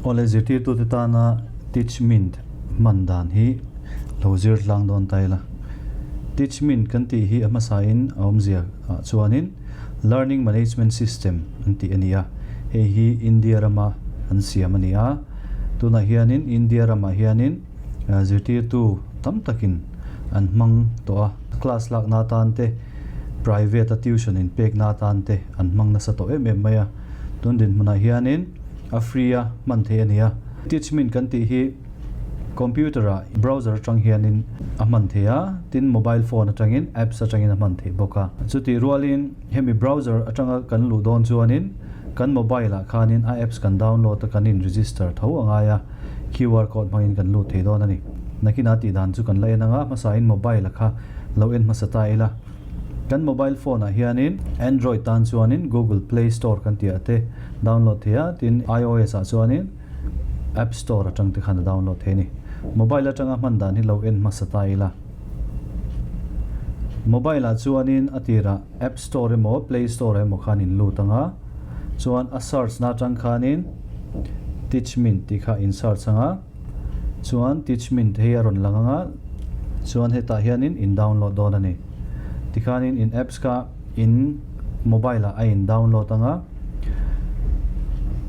Awle zirtirtute tana Teachmint hman dan hi lo zir tlang dawn ta ila. Teachmint kan tih hi a hmasain a awmzia ah chuanin Learning Management System an tih a ni a, hei hi India rama an siam a ni a. Tunah hianin India ramah hianin zirtirtu tam takin an hmang tawh a, class lakna atan te, private a tuition inpekna atan te an hmang nasa tawh em em mai a. Tun dinhmunah hianin a free a hman theih a ni a. Teachmint kan tih hi computer ah browser atang hianin a hman theih a, tin mobile phone atangin apps atangin a hman theih bawk a. Chutih rualin hemi browser atanga kan luh dawn chuanin kan mobile ah khanin a apps kan download a kan in register tho a ngai a, QR code hmangin kan lut thei dawn a ni. Nakinah tih dan chu kan la en ang a, hmasain mobile a kha lo en hmasa ta ila. Kan mobile phone ah hianin Android tan chuanin Google Play Store kan tih ah te download thei a, tin iOS ah chuanin App Store atang te khan a download thei a ni. Mobile atanga hman dan hi lo en hmasa ta ila. Mobile ah chuanin a tirah App Store emaw Play Store emaw khan in lut ang a, chuan a search na atang khanin Teachmint tih kha in search ang a. Chuan Teachmint hei a rawn lang ang a, chuan hetah hianin in download dawn a ni. Tikhanin in apps kha in mobile ah a in download ang a,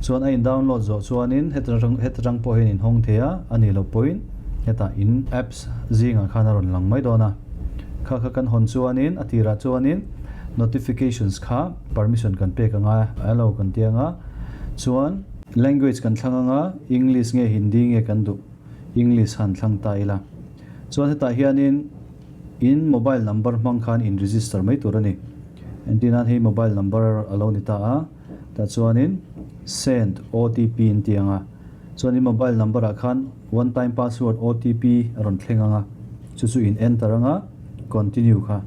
chuan a in download zawh chuanin heta tang heta tang pawh hian in hawng thei a, a nih loh pawhin hetah in apps zingah khan a rawn lang mai dawn a. Kha kha kan hawn chuanin a tirah chuanin notifications kha permission kan pek ang a, allow kan ti ang a, chuan. Language kan thlang anga English nge Hindi nge kan duh English han thlang ta ila. Chuan hetah hianin in mobile number hmang khan in register mai tur a ni. Entir nan hei mobile number a lo ni ta a, tah chuanin send OTP in ti ang a. Chuan in mobile number ah khan one time password OTP a rawn thleng ang a, chu chu in enter ang a, continue kha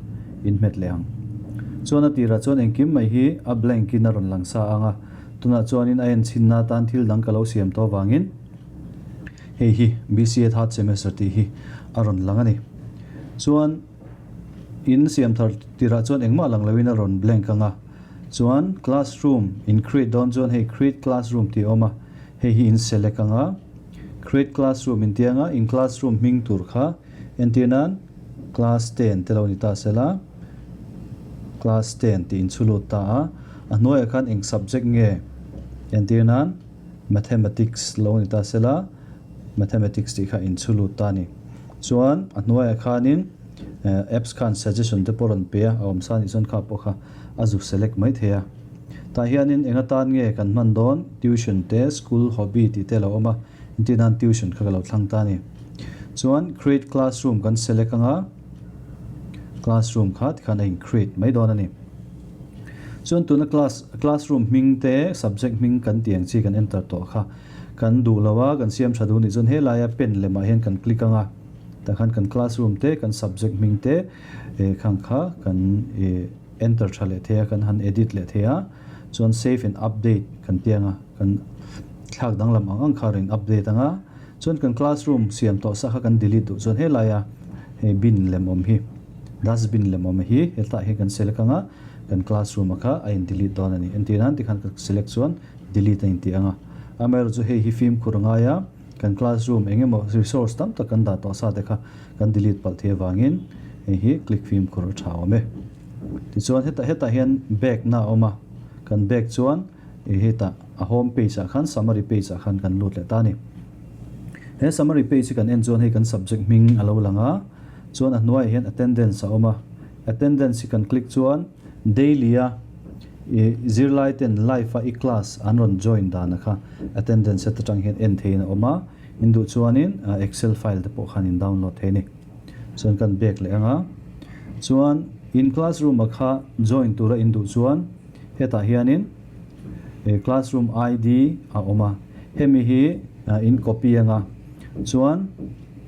in hmet leh ang. Chuan a tirah chuan engkim mai hi a blank in a rawn lang sa ang a. Tunah chuanin a enchhinna atan thil dang ka lo siam tawh avangin hei hi BCA third semester tih hi a rawn lang a ni. Chuan in siam thar tirah chuan engmah lang loin a rawn blank ang a. Chuan classroom in create dawn chuan hei create classroom tih a awm a, hei hi in select ang a. Create classroom in tih anga in classroom hming tur kha entir nan class 10 te lo ni ta sela class 10 tih in chhulut ta a. A hnuaiah khan eng subject nge entir nan Mathematics lo ni ta sela Mathematics tih kha inchhu lut ta a ni. Chuan a hnuaiah khanin apps khan suggestion te pawh rawn pe a, a awm sa anih chuan kha pawh kha a zu select mai thei a. Tah hianin eng atan nge kan hman dawn tuition te school hobby tih te a lo awm a, entir nan tuition kha ka lo thlang ta a ni. Chuan create classroom kan select anga classroom kha tikhan a in create mai dawn a ni. Chuan tuna class classroom hming te subject hming kan tih ang chi kan enter tawh kha kan duh lo a, kan siam tha duh nih chuan helaia pen lemah hian kan click ang a, tah khan kan classroom te kan subject hming te eh khang kha kan eh enter tha leh thei a, kan han edit leh thei a, chuan save and update kan ti ang a, kan thlak danglam ang ang kha rawn update ang a, chuan kan classroom siam tawh sa kha kan delete duh chuan helaia hei bin lem awm hi. Dustbin lem awm hi hetlaiah hian kan select anga kan classroom a kha a in delete dawn a ni. Entir nan tikhan ka select chuan delete a inti anga. Amaherawhchu hei hi fimkhur a ngai a, kan classroom eng emaw resource tam tak kan dah tawh sa te kha kan delete palh thei avangin hei hi click fimkhur a tha awm e. Tichuan hetah hetah hian back na a awm a, kan back chuan hetah a home page ah khan summary page ah khan kan lut leh ta a ni. He summary page hi kan en chuan hei kan subject hming a lo lang a. Chuan a hnuaiah hian attendance a awm a, attendance hi kan click chuan daily a i zirlai ten live a i class an rawn join dan a kha attendance heta tang hian en theihin a awm a, in duh chuanin excel file te pawh khan in download thei a ni. Chuan kan back leh ang a, chuan in classroom a kha join tura in duh chuan hetah hianin classroom ID a awm a, hemi hi in copy ang a, chuan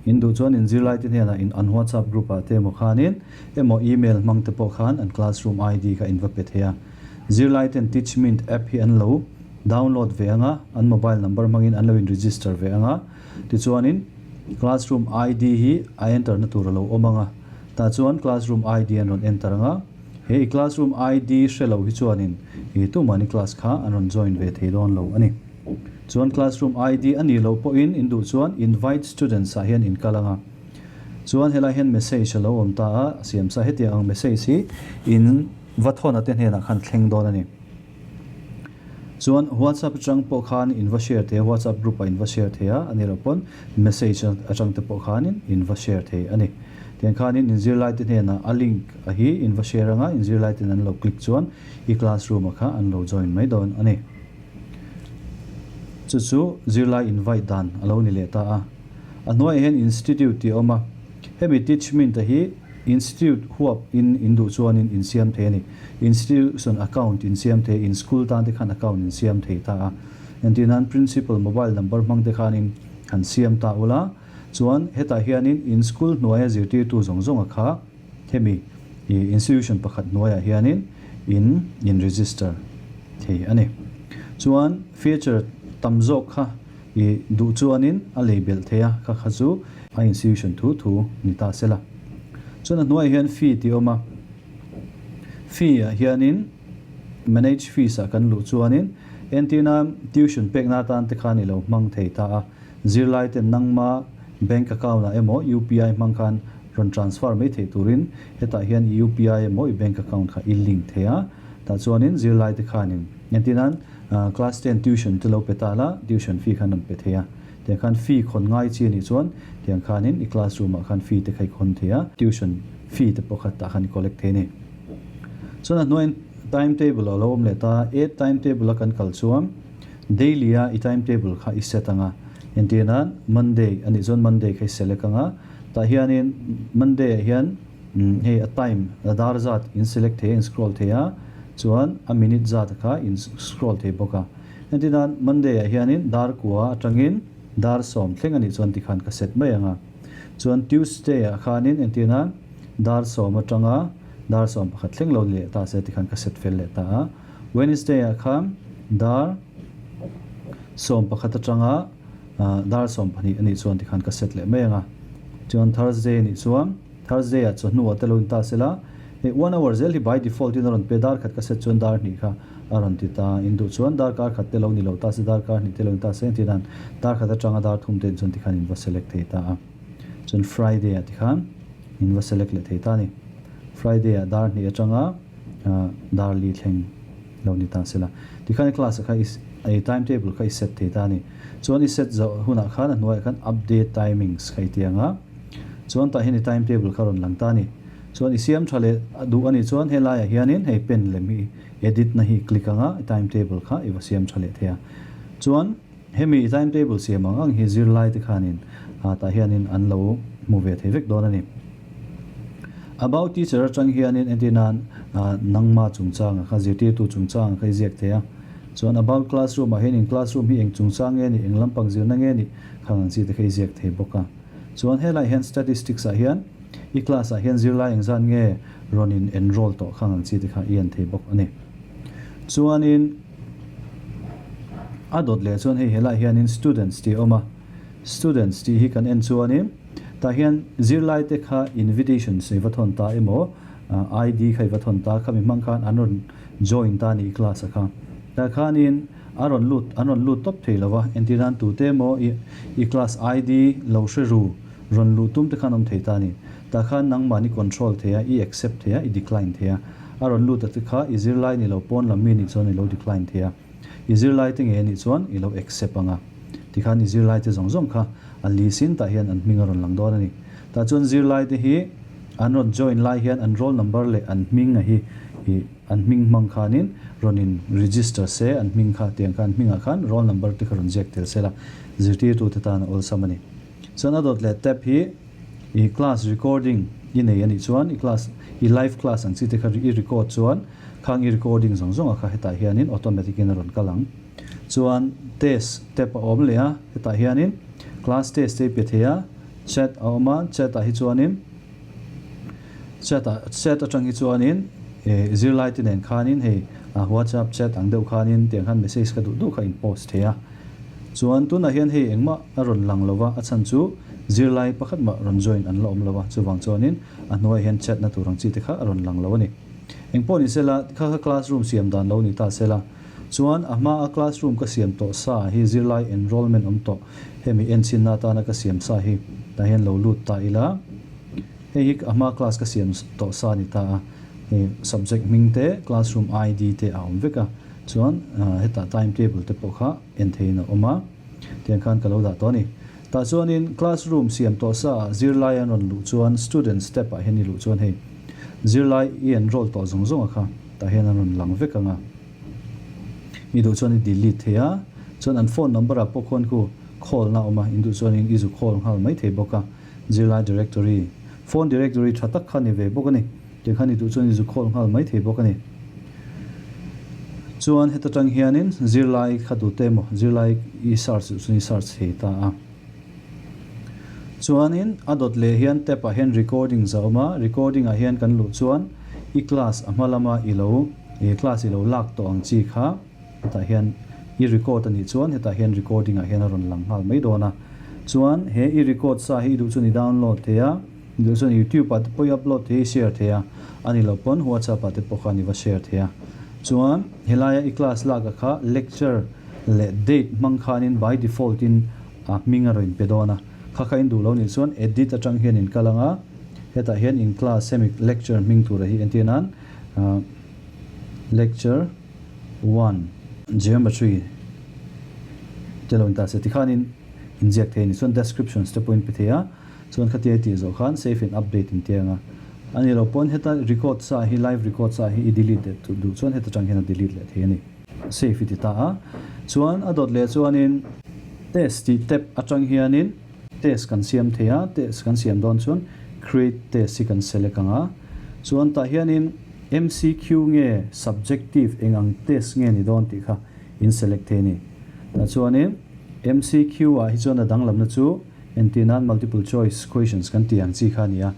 In duh chuan in zirlai te hnenah in an WhatsApp group ah te emaw khanin emaw email hmang te pawh khan an classroom ID kha in va pe thei a. Zirlai ten Teachmint app hi an lo download ve ang a, an mobile number hmangin an lo in register ve ang a. Tichuanin classroom ID hi a enter na tur a lo awm ang a. Tah chuan classroom ID an rawn enter ang a. He i classroom ID hre lo hi chuanin i tumahni class kha an rawn join ve thei dawn lo a ni. Chuan classroom ID a nih loh pawhin in duh chuan invite students ah hian in kal ang a. Chuan helai hian message a lo awm ta a, siam sa hetiang ang message hi in va thawn a te hnenah khan thleng dawn a ni. Chuan WhatsApp atang pawh khan in va share thei a, WhatsApp group ah in va share thei a, a nih loh pawn message atang te pawh khanin in va share thei a ni. Tiang khanin in zirlai te hnenah a link a hi in va share anga in zirlai ten an lo click chuan i classroom ah kha an lo join mai dawn a ni. Chu chu zirlai invite dan a lo ni leh ta a. A hnuaiah hian Institute tih a awm a, hemi Teachmint a hi Institute huap in in duh chuanin in siam thei a ni. Institution account in siam thei, in school tan te khan account in siam thei ta a. Entir nan Principal mobile number hmang te khanin han siam ta ula, chuan hetah hianin in school hnuaia zirtirtu zawng zawnga kha hemi institution pakhat hnuaiah hianin in in register thei a ni. Chuan feature tam zawk kha i duh chuanin a lei belh thei a, kha kha chu a institution thu thu ni ta se la. Chuan a hnuaiah hian fee tih a awm a, fee ah hianin manage fees ah kan luh chuanin entirna tuition pekna atan te khan i lo hmang thei ta a, Zirlai ten nangma bank account ah emaw UPI hmang khan rawn transfer mai theih turin hetah hian i UPI emaw i bank account kha i link thei a, tah chuanin zirlai te khanin entirnan class ten tuition te lo pe ta la tuition fee khan rawn pe thei a, tiang khan fee khawn ngai chi anih chuan tiang khanin i classroom ah khan fee te kha i khawn thei a, tuition fee te pawh kha tah khan i collect thei a ni. Chuan a hnuaiin timetable a lo awm leh ta, a timetable a kan kal chuan. Daily a i timetable kha i set anga, entir nan Monday a nih chuan Monday kha i select anga, tah hianin Monday ah hian hei a time a dar zat in select thei a in scroll thei a, chuan a minute zat kha in scroll thei bawk a. Entir nan Monday ah hianin dar kua atangin dar sawm thleng a nih chuan tikhan ka set mai anga, chuan Tuesday ah khanin entir nan dar sawm atanga dar 11 thleng lo ni leh ta se tikhan ka set fel leh ta a. Wednesday ah khan dar 11 atanga dar 12 a nih chuan tikhan ka set leh mai ang a. Chuan Thursday a nih chuan Thursday ah chawhnu ah te lo in ta sela, hei one hour zel hi by default in a rawn pe, dar khat ka set chuan dar hnih kha a rawn ti ta. In duh chuan dar kar khat te lo ni lo ta se, dar kar hnih te lo in ta se engtin an dar khat atanga dar thum te in chuan tikhan in va select thei ta a. Chuan Friday ah tikhan in va select leh thei ta a ni. Friday ah dar hnih atanga dar li thleng lo ni ta sela. Tikhan i class ah kha i time table kha i set thei ta a ni. Chuan i set zawh hunah khan a hnuaiah khan update timings kha i ti ang a. Chuan tah hian i time table kha rawn lang ta a ni. Chuan i siam tha leh duh a nih chuan helaiah hianin hei pen lem hi edit na hi click ang a, i time table kha i va siam tha leh thei a. Chuan hemi i time table siam ang ang hi zirlai te khanin tah hianin an lo hmu ve thei vek dawn a ni. About teacher atang hianin entir nan nangma chungchanga kha zirtirtu chungchanga kha i ziak thei a. Chuan about classroom ah hian in classroom hi eng chungchang nge nih, eng lampang zirna nge nih khang ang chi te kha i ziak thei bawk a. Chuan helaiah hian statistics ah hian i class ah hian zirlai engzat nge rawn in enroll tawh khang ang chi te kha i en thei bawk a ni. Chuanin a dawt leh chuan hei helaiah hianin students tih a awm a. Students tih hi kan en chuanin tah hian zirlai te kha invitations i va thawn ta emaw ID kha i va thawn ta khami hmang khan an rawn join ta a ni class a kha. Tah khanin a rawn lut an rawn lut tawp thei lo va, entir nan tute emaw i i class ID lo hre ru rawn luh tum te khan awm thei ta a ni. Tah khan nangmahni control thei a, i accept thei a, i decline thei a. A rawn lut a te kha i zirlai ni lo pawn lam mi nih chuan i lo decline thei a. I zirlai te nge anih chuan i lo accept ang a, tikhan i zirlai te zawng zawng kha a list in tah hian an hming a rawn lang dawn a ni. Tah chuan zirlai te hi an rawn join lai hian an roll number leh an hming a hi i an hming hmang khanin rawn in register se, an hming kha tiang khan hmingah khan roll number te kha rawn ziak tel se la, zirtirtu te tan a awlsam a ni. Chuan a dawt leh tab hi i class recording i nei anih chuan i class i live class ang chi te kha i record chuan Khang i recording zawng zawng a kha hetah hianin automatic in a rawn kal ang. Chuan test tab a awm leh a, hetah hianin class test te i pe thei a, chat a awm a, chat ah hi chuanin chat ah chat atang hi chuanin eh zirlai te nen khanin hei whatsapp chat ang deuh khanin tiang khan message kha duh duh kha in post thei a. Chuan tunah hian hei engmah a rawn lang lo va, a chhan chu zirlai pakhat mah rawn join an la awm lo a, chuvang chuanin a hnuaiah hian chat na tur ang chi te kha a rawn lang lo a ni. Engpawh ni sela, kha kha classroom siam dan lo ni ta sela. Chuan a hma a classroom ka siam tawh sa hi zirlai enrollment awm tawh hemi enchinna atana ka siam sa hi tah hian lo lut ta ila. Hei hi a hma class ka siam tawh sa a ni ta a, hei subject hming te classroom ID te a awm vek a, chuan hetah timetable te pawh kha en theihin a awm a, tiang khan ka lo dah tawh a ni. Tah chuanin classroom siam tawh sa ah zirlai an rawn luh chuan student step ah hian i luh chuan hei zirlai i enroll tawh zawng zawng a kha tah hian an rawn lang vek ang a, i duh chuan i delete thei a, chuan an phone number ah pawh khuan khu call na a awm a, in duh chuanin i zu call nghal mai thei bawk a. Zirlai Directory, Phone Directory tha tak kha ni ve bawk a ni. Tiang kha ni duh chuan i zu call nghal mai thei bawk a ni. Chuan heta tang hianin zirlai kha duh te emaw zirlai i search duh chuan i search thei ta a. Chuanin a dawt leh hian tab ah hian recordings a awm a, recording ah hian kan luh chuan i class a hma lama i lo class i lo lak tawh ang chi kha, Hetah hian i record a nih chuan hetah hian recording ah hian a rawn lang nghal mai dawn a. Chuan he i record sa hi i duh chuan i download thei a, i duh chuan youtube ah te pawh i upload thei a, i share thei a, a ni loh pawn whatsapp ah te pawh khan i va share thei a. Chuan helaia i class lak a kha lecture leh date hmang khanin by default in a hming a rawn pe dawn a. Kha kha in duh lo nih chuan edit atang hian in kal ang a, hetah hian in class hemi lecture hming tura hi entir nan lecture 1. Geometry te lo in ta se tikhanin inziak thei a ni. Chuan descriptions te pawh in pe thei a, chuan khatia i tih zawh khan save and update in tia anga a ni lo pawn heta record sa hi live record sa hi i delete leh duh chuan heta tang hian a delete leh thei a ni. Save i ti ta a, chuan a dawt leh chuanin test tih tab atang hianin test kan siam thei a, test kan siam dawn chuan create test hi kan select ang a, chuan tah hianin MCQ nge subjective eng ang test nge ni dawn tih kha in select thei a ni. Tah chuanin MCQ ah hi chuan a danglamna chu entir nan multiple choice questions kan tih ang chi kha a ni a.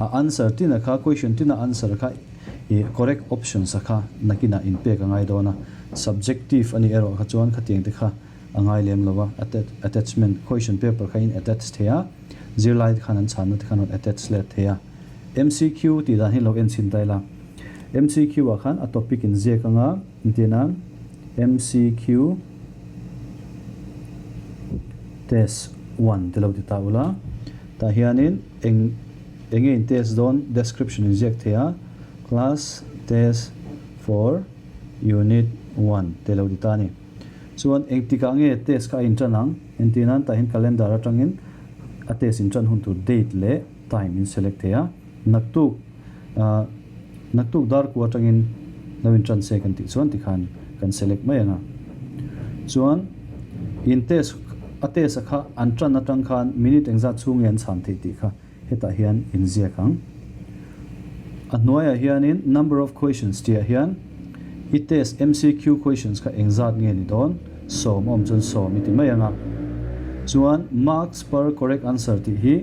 A answer tina kha question tina answer kha ih correct options a kha nakinah in pek a ngai dawn a. Subjective a nih erawh kha chuan khatiang te kha a ngai lem lo a, attachment question paper kha in attach thei a, zirlai te khan an chhanna te khan rawn attach let thei a. MCQ tih dan hi lo en chhin ta ila. MCQ ah khan a topic in ziak anga entir nan MCQ test 1 te lo ti ta ula. Tah hianin eng enge in test dawn description in ziak thei a, class test for unit 1 te lo ti ta a ni. Chuan engtikah nge test kha a intan ang entir nan tah hian calendar atangin a test intan hun tur date leh time in select thei a, naktuk ah naktuk dar kua atangin lo in tan se kan tih chuan tikhan kan select mai ang a. Chuan in test a test a kha an tan atang khan minute engzat chhung nge an chhan theih tih kha hetah hian in ziak ang. A hnuaiah hianin number of questions tihah hian i test MCQ questions kha engzat nge ni dawn sawm awm chuan sawm i ti mai ang a. Chuan marks per correct answer tih hi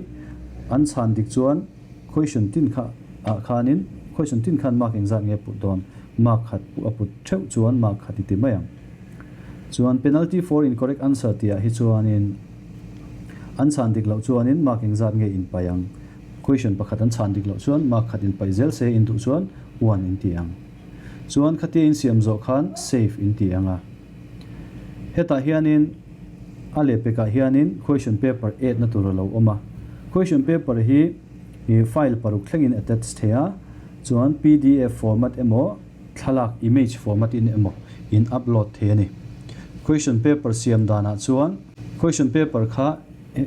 An chhan dik chuan question tin kha ah khanin question tin khan mark engzat nge put dawn? Mark khat a put theuh chuan mark khat i ti mai ang. Chuan penalty for incorrect answer tih ah hi chuanin an chhan dik loh chuanin mark engzat nge in paih ang? Question pakhat an chhan dik loh chuan mark khat in paih zel se in duh chuan one in ti ang. Chuan khatia in siam zawh khan save in ti ang a. Hetah hianin a lehpekah hianin question paper add na tur a lo awm a. Question paper hi file paruk thlengin attach thei a, chuan pdf format emaw thlalak image format in emaw in upload thei a ni. Question paper siam danah chuan question paper kha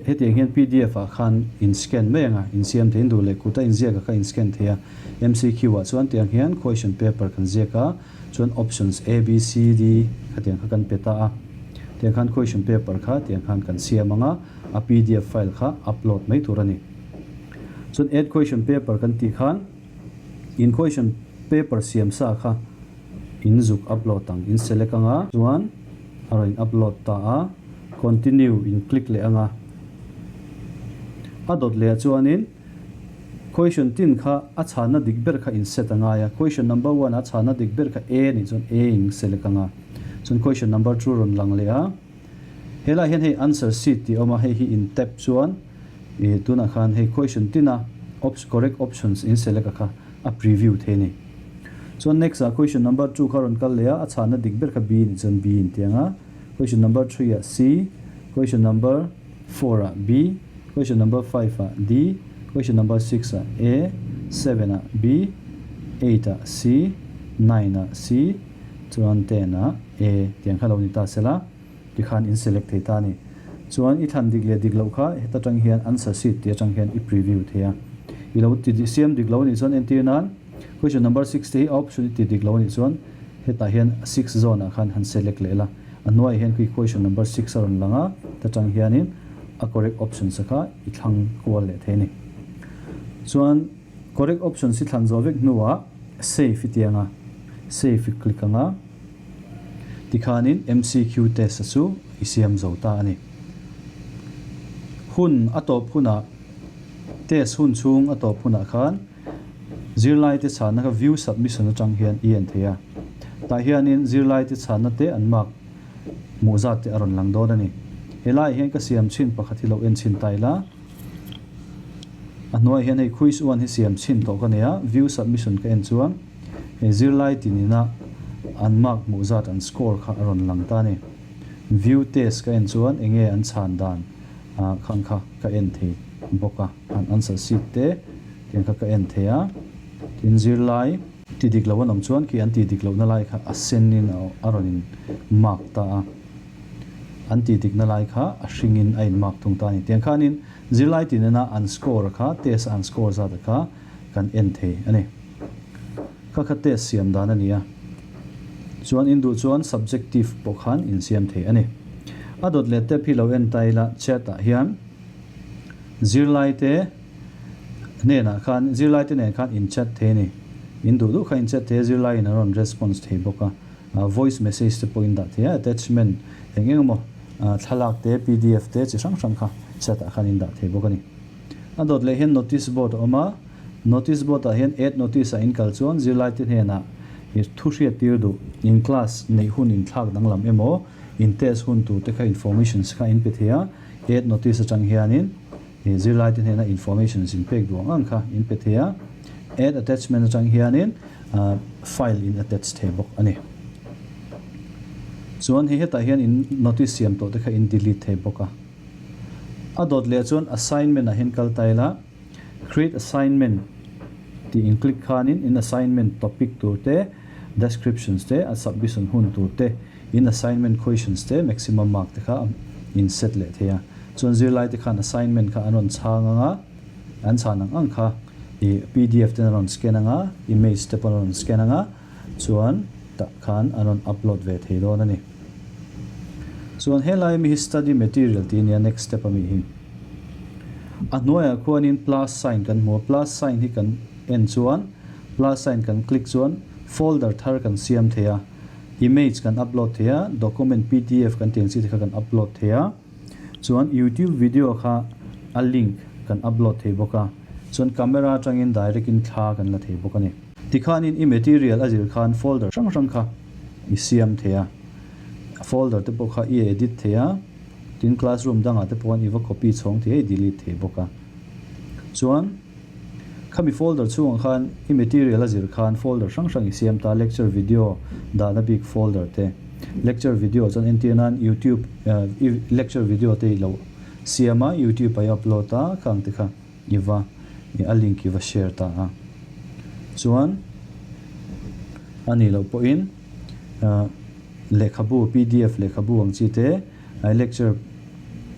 hetiang hian pdf ah khan in scan mai ang a, in siam thei in duh leh kuta inziak ah kha in scan thei a. MCQ ah chuan tiang hian question paper kan ziak a. Chuan options A, B, C, D khatiang kha kan pe ta a, tiang khan question paper kha tiang khan kan siam ang a, a pdf file kha upload mai tur a ni. Chuan add question paper kan tih khan in question paper siam sa kha in zuk upload ang, in select ang a, chuan a rawn in upload ta a, continue in click leh ang a, a dawt leh ah chuanin, Question tin kha a chhanna dik ber kha in set a ngai a, question number one a chhanna dik ber kha A nih chuan A in select ang a, chuan question number two rawn lang leh a, helaiah hian hei answer sheet tih a awm a, hei hi in tap chuan ih tunah khan hei question tina correct options in select a kha a preview thei a ni. Chuan next ah question number 2 kha rawn kal leh a, a chhanna dik ber kha B nih chuan B in ti ang a. Question number 3 ah C, question number 4 ah B, question number 5 ah D, question number 6 ah A, 7 ah B, 8 ah C, 9 ah C, chuan 10 ah A tiang kha lo ni ta sela. Tikhan in select thei ta a ni. Chuan i thlan dik leh dik loh kha heta tang hian answer sheet tih atang hian i preview thei a. I lo ti siam dik lo a nih chuan entir nan question number 6 te hi option i ti dik lo a nih chuan hetah hian 6 zone ah khan han select leh la. A hnuaiah hian khi question number 6 a rawn lang a, heta tang hianin a correct options a kha i thlang kual leh thei a ni. Chuan correct options i thlan zawh vek hnuah save i ti ang a, save i click ang a. Tikhanin MCQ test a chu i siam zo ta a ni. Hun a tawp hunah, test hun chhung a tawp hunah khan zirlaite chhanna kha view submission atang hian i en thei a. Tah hianin zirlaite chhanna te an mark hmuh zat te a rawn lang dawn a ni. Helaiah hian ka siam chhin pakhat hi lo en chhin ta ila. A hnuaiah hian hei quiz one hi siam chhin tawh ka nei a, view submission ka en chuan He zirlai tinina an mark hmuh zat an score kha a rawn lang ta a ni. View test ka en chuan enge an chhan dan khang kha ka en thei bawk a, an answer sheet te tiang kha ka en thei a. Tin zirlai ti dik lo an awm chuan khi an ti dik lohna lai kha a sen in a rawn in mark ta a, an ti dikna lai kha a hring in a in mark thung ta a ni. Tiang khanin zirlai tinina an score kha test a an score zat kha kan en thei a ni. Kha kha test siam dan a ni a, chuan in duh chuan subjective pawh khan in siam thei a ni. A dawt leh tep hi lo en ta ila chat ah hian zirlai te hnenah khan zirlai te nen khan in chat thei a ni. In duh duh kha in chat thei a, zirlai in a rawn response thei bawk a, voice message te pawh in dah thei a, attachment eng eng emaw thlalak te, pdf te chi hrang hrang kha chat ah khan in dah thei bawk a ni. A dawt leh hian notice board a awm a, notice board ah hian add notice ah in kal chuan zirlaite hnenah i thu hriat tir duh, in class neih hun in thlak danglam emaw, in test hun tur te kha informations kha in pe thei a, add notice atang hianin i zirlaite hnena informations in pek duh ang ang kha in pe thei a, add attachment atang hianin file in attach thei bawk a ni. Chuan hei hetah hian in notice siam tawh te kha in delete thei bawk a. A dawt leh chuan assignment ah hian kal ta ila, create assignment tih in click khanin in assignment topic tur te, descriptions te, a submission hun tur te, in assignment questions te, maximum mark te kha in set leh thei a. Chuan zirlai te khan assignment kha an rawn chhang ang a, an chhan ang ang kha i pdf ten a rawn scan ang a, image te pawh an rawn scan ang a, Chuan tah khan an rawn upload ve thei dawn a ni. Chuan helai ami hi study material tih a nia next step ami hi. A hnuaiah khuanin plus sign kan hmu a, plus sign hi kan en chuan plus sign kan click chuan folder thar kan siam thei a, image kan upload thei a, document pdf kan tih ang chi te kha kan upload thei a. Chuan youtube video kha a link kan upload thei bawk a, chuan camera atangin direct in thla kan la thei bawk a ni. Tikhanin i material a zir khan folder hrang hrang kha i siam thei a, folder te pawh kha i edit thei a, tin classroom dangah te pawh khan i va copy chhawng thei a, i delete thei bawk a. Chuan khami folder chhungah khan i material a zir khan folder hrang hrang i siam ta, lecture video dahna bik folder te, lecture video chuan entir nan youtube i lecture video te i lo siam a, youtube ah i upload a, khang te kha. I va i a link i va share ta a. Chuan a nih loh pawhin lehkhabu pdf lehkhabu ang chi te i lecture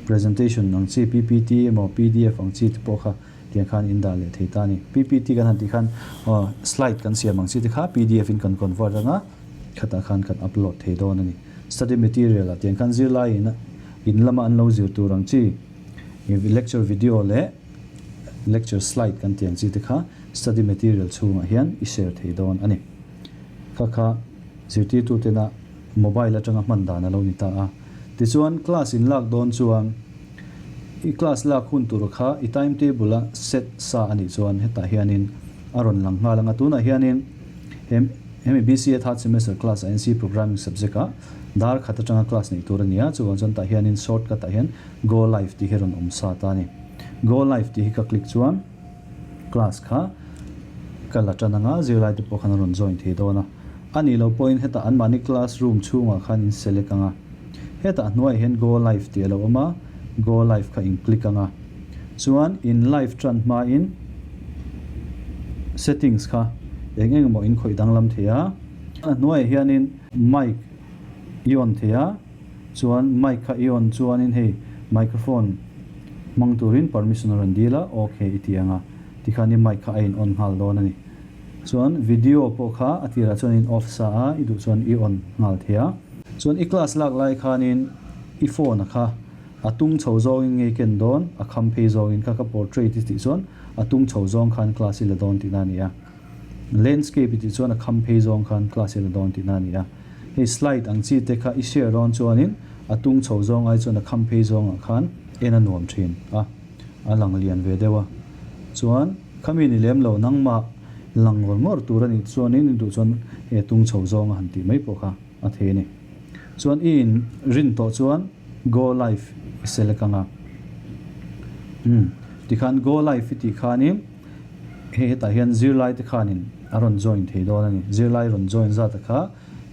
presentation ang chi ppt emaw pdf ang chi te pawh kha tiang khan in dah leh thei ta a ni. Ppt kan han tih khan slide kan siam ang chi te kha pdf in kan convert anga khatah khan kan upload thei dawn a ni. Study material ah tiang khan zirlai in in lama an lo zir tur ang chi. Lecture video leh lecture slide kan tih ang chi te kha study material chhungah hian i share thei dawn a ni. Kha kha zirtirtu tena mobile atanga hman dan a lo ni ta a. Tichuan class in lak dawn chuan i class lak hun tur kha i timetable a set sa a nih chuan hetah hianin a rawn lang nghal ang a. Tunah hianin he hemi BCA third semester class ah hian C programming subject ah dar khat atanga class neih tur a ni a, chuvang chuan tah hianin shortcut ah hian Go live tih hi rawn awm sa ta a ni. Go live tih hi ka click chuan class kha Ka la tan anga, zirlaite pawh khan a rawn join thei dawn a. A nih loh pawhin hetah anmahni class room chhungah khan in select anga, hetah a hnuaiah hian go live tih a lo awm a, go live kha in click anga. Chuan in live tan hmain settings kha eng eng emaw in khawih danglam thei a. A hnuaiah hianin mic i on thei a, chuan mic kha i on chuanin hei microphone hmang turin permission a rawn dil a, ok i ti anga. Tikhan i mic kha a in on nghal dawn a ni. Chuan video pawh kha a tirah chuan in off sa a, i duh chuan i on nghal thei a. Chuan i class lak lai khanin i phone a kha a tung chho zawngin ngei ken dawn, a kham phei zawngin kha ka portrait i tih chuan a tung chho zawng khan class i la dawn tihna a ni a. Landscape i tih chuan a kham phei zawng khan class i la dawn tihna a ni a. Hei slide ang chi te kha i share dawn chuanin a tung chho zawng ai chuan a kham phei zawngah khan en a nuam thin a. A lang lian ve deuh a, chuan khami ni lem lo nangmah lang ngawr ngawr tur a nih chuanin i duh chuan he tung chho zawng a han tih mai pawh kha a thei a ni. Chuan i in rin tawh chuan go live i select ang a, umm tikhan go live i tih khanin hei hetah hian zirlai te khanin a rawn join thei dawn a ni. Zirlai rawn join zat a kha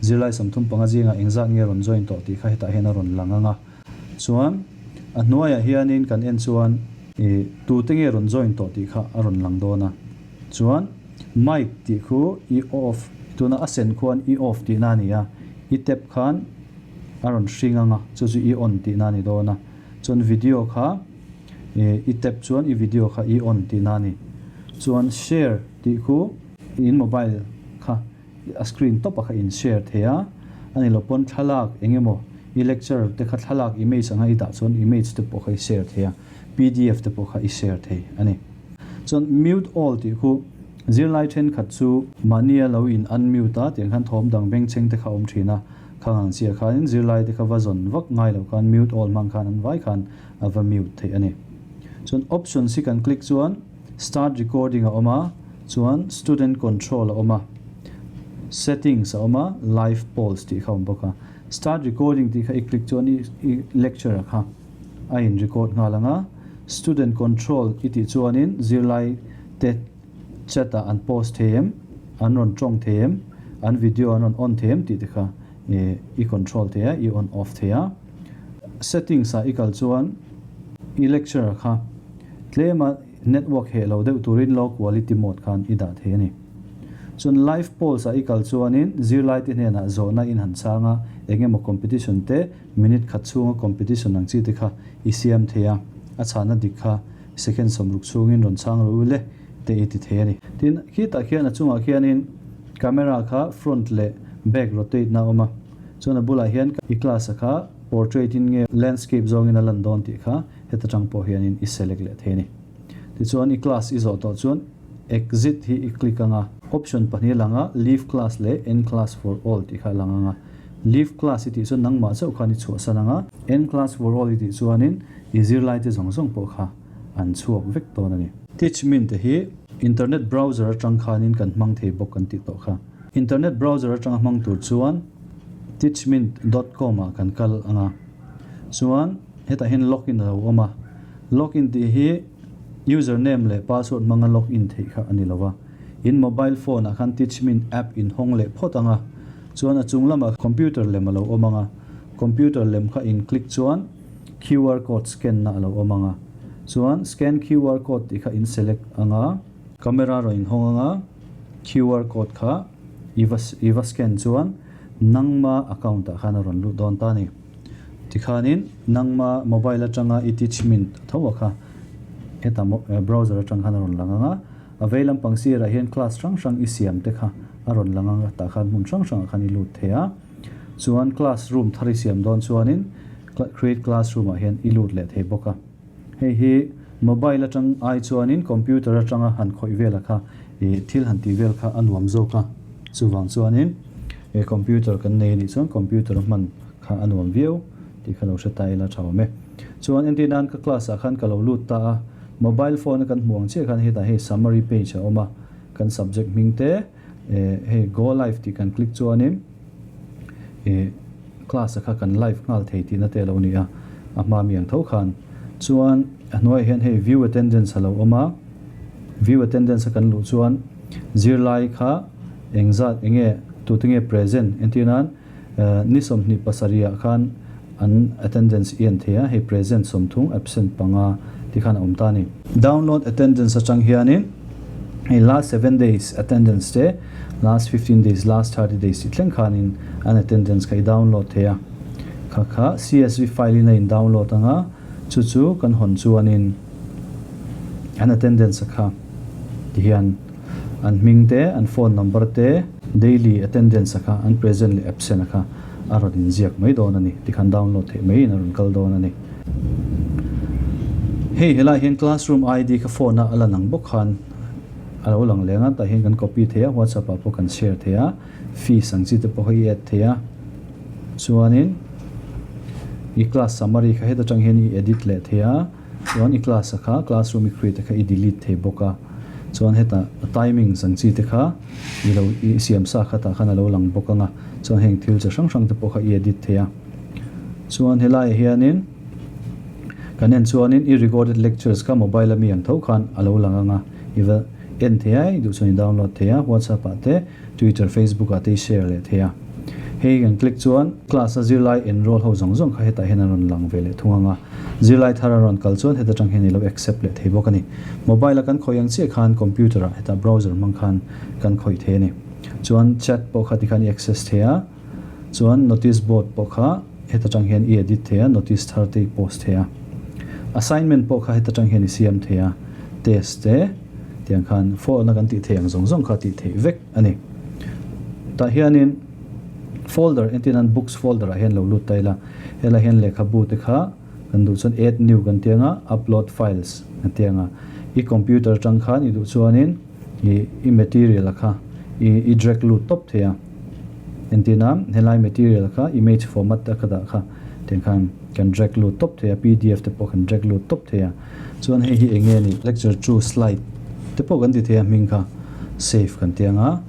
zirlai 35 zingah engzat nge rawn join tawh tih kha hetah hian a rawn lang ang a. Chuan a hnuaiah hianin kan en chuan ih tute nge rawn join tawh tih kha a rawn lang dawn a. Chuan mic tih khu i off tuna a sen khuan i off tihna a ni a, i tap khan a rawn hring ang a, chu chu i on tihna a ni dawn a. Chuan video kha ih i tap chuan i video kha i on tihna a ni. Chuan share tih khu in mobile kha. A screen tawp a kha in share thei a, a ni lo pawn thlalak eng emaw i lecture te kha thlalak image anga i dah chuan image te pawh kha i share thei a, pdf te pawh kha i share thei a ni. Chuan mute all tih khu zirlai thenkhat chu mahnia lo in unmute a tiang khan thawm dang bengchheng te kha awm thin a, khang ang chiah khanin zirlai te kha va zawn vak ngai lo khan mute all hmang khan an vai khan a va mute theih a ni. Chuan options hi kan click chuan Start recording a awm a, chuan student control a awm a, settings a awm a, live polls tih kha a awm bawk a. Start recording tih kha i click chuan i i lecture a kha a in record nghal ang a, student control i tih chuanin zirlai te chat ah an post thei em, an rawn tawng thei em, an video an rawn on thei em tih te kha i control thei a, i on off thei a. Settings ah i kal chuan i lecture a kha Tlema network heh lo deuh turin low quality mode khan i dah thei a ni. Chuan live polls ah i kal chuanin zirlaite hnenah zawhna in han chhang a, eng emaw competition te minute khat chhunga competition ang chi te kha i siam thei a, a chhana dik kha second 60 chhungin rawn chhang rawh u le te i ti thei a ni. Tin, khitah khian a chungah khianin camera kha front leh back rotate na a awm a, chuan a bulah hian i class a kha portrait in nge landscape zawngin a lan dawn tih kha Heta tang pawh hianin i select leh thei a ni. Tichuan i class i zawh tawh chuan exit hi i click ang a, option pahnih a lang a, leave class leh end class for all tih kha a lang ang a. Leave class i tih chuan nangmah chauh khan i chhuahsan ang a, end class for all i tih chuanin i zirlaite zawng zawng pawh kha an chhuak vek dawn a ni. Teachmint te hi internet browser atang khanin kan hmang thei bawk kan tih tawh kha. Internet browser atanga hmang tur chuan teachmint dot com ah kan kal ang a, chuan Hetah hian login a lo awm a, login tih hi user name leh password hmanga login theih kha a ni lo va. In mobile phone ah khan Teachmint app in hawng leh phawt ang a, chuan a chung lamah computer lem a lo awm ang a, computer lem kha in click chuan QR code scan na a lo awm ang a, chuan scan QR code tih kha in select ang a, camera rawn in hawng ang a, QR code kha i va i va scan chuan nangma account ah khan a rawn lut dawn ta a ni. Tikhanin nangma mobile atanga i teachmint tho a kha heta browser atang khan a rawn lang ang a, a vei lampang sirah hian class hrang hrang i siam te kha a rawn lang ang a, tah khan hmun hrang hrangah khan i lut thei a, chuan classroom thar i siam dawn chuanin create classroom ah hian i lut leh thei bawk a. Hei hi mobile atang ai chuanin computer atanga han khawih vel a kha ih thil han tih vel kha a nuam zawk a, chuvang chuanin ih computer kan nei anih chuan computer a hman kha a nuam viau tih kha lo hre ta ila tha awm e. Chuan entir nan ka class ah khan ka lo lut ta a, mobile phone a kan hmuh ang chiah khan hetah hei summary page a awm a, kan subject hming te ih hei go live tih kan click chuanin ih Class a kha kan live nghal thei tihna te a lo ni a, a hma mi ang tho khan. Chuan a hnuaiah hian hei view attendance a lo awm a, view attendance a kan luh chuan Zirlai kha engzat enge tute nge present entir nan ni 27 ah khan an attendance i en thei a, hei present 30 absent 5 ti khan a awm ta a ni. Download attendance atang hianin hei last 7 days attendance te last 15 days last 30 days tih thleng khanin an attendance kha i download thei a, kha kha csv file in a in download anga chu chu kan hawn chuanin an attendance a kha ti hian an hming te, an phone number te, daily attendance a kha, an present leh absent a kha a rawn inziak mai dawn a ni. Tikhan download theih maiin a rawn kal dawn a ni. Hei helaiah hian classroom ID kha phone a a lan ang bawk khan a lo lang leng a, tah hian kan copy thei a, WhatsApp ah pawh kan share thei a, fees ang chi te pawh kha i add thei a, chuanin i class summary kha heta tang hian i edit leh thei a. Chuan i class a kha classroom i create a kha i delete thei bawk a, chuan heta a timings ang chi te kha i lo i siam sa kha tah khan a lo lang bawk ang a, chuan heng thil chi hrang hrang te pawh kha i edit thei a. Chuan helaiah hianin kan en chuanin i recorded lectures kha mobile ami ang tho khan a lo lang ang a, i va en thei a, i duh chuan i download thei a, WhatsApp ah te Twitter, Facebook ah te i share leh thei a. Hei kan click chuan class a zirlai enroll ho zawng zawng kha hetah hian an rawn lang ve leh thung ang a. Zirlai thar a rawn kal chuan heta tang hian i lo accept leh thei bawk a ni. Mobile a kan khawih ang chiah khan computer ah hetah browser hmang khan kan khawih thei a ni. Chuan chat pawh kha tikhan i access thei a. Chuan notice board pawh kha heta tang hian i edit thei a, notice thar te i post thei a. Assignment pawh kha heta tang hian i siam thei a, test te tiang khan folna kan tih theih ang zawng zawng kha tih theih vek a ni. Tah hianin folder entir nan books folder ah hian lo lut ta ila, helai hian lehkhabu te kha kan duh chuan add new kan ti anga, upload files kan ti anga, i computer atang khan i duh chuanin i i material a kha i i drag lut tawp thei a. Entirna helai material kha image format a ka dah kha tiang khan kan drag lut tawp thei a, pdf te pawh kan drag lut tawp thei a. Chuan hei hi eng nge ni lecture 2 slide te pawh kan ti thei a hming kha save kan ti anga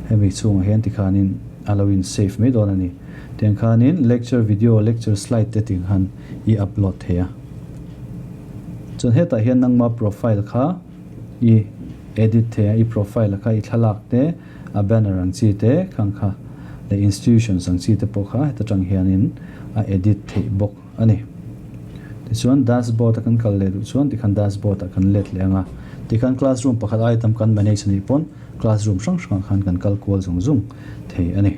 hemi chhungah hian tikhanin a lo in save mai dawn a ni. Tiang khanin lecture video, lecture slide te ting khan i upload thei a. Chuan hetah hian nangma profile kha i edit thei a, i profile kha i thlalak te a banner ang chi te khang kha leh institutions ang chi te pawh kha heta tang hianin a edit theih bawk a ni. Tichuan dashboard a kan kal leh duh chuan tikhan dashboard ah kan let leh ang a, tikhan classroom pakhat ai tam kan manage a nih pawn classroom hrang hrangah khan kan kal kual zung zung thei a ni.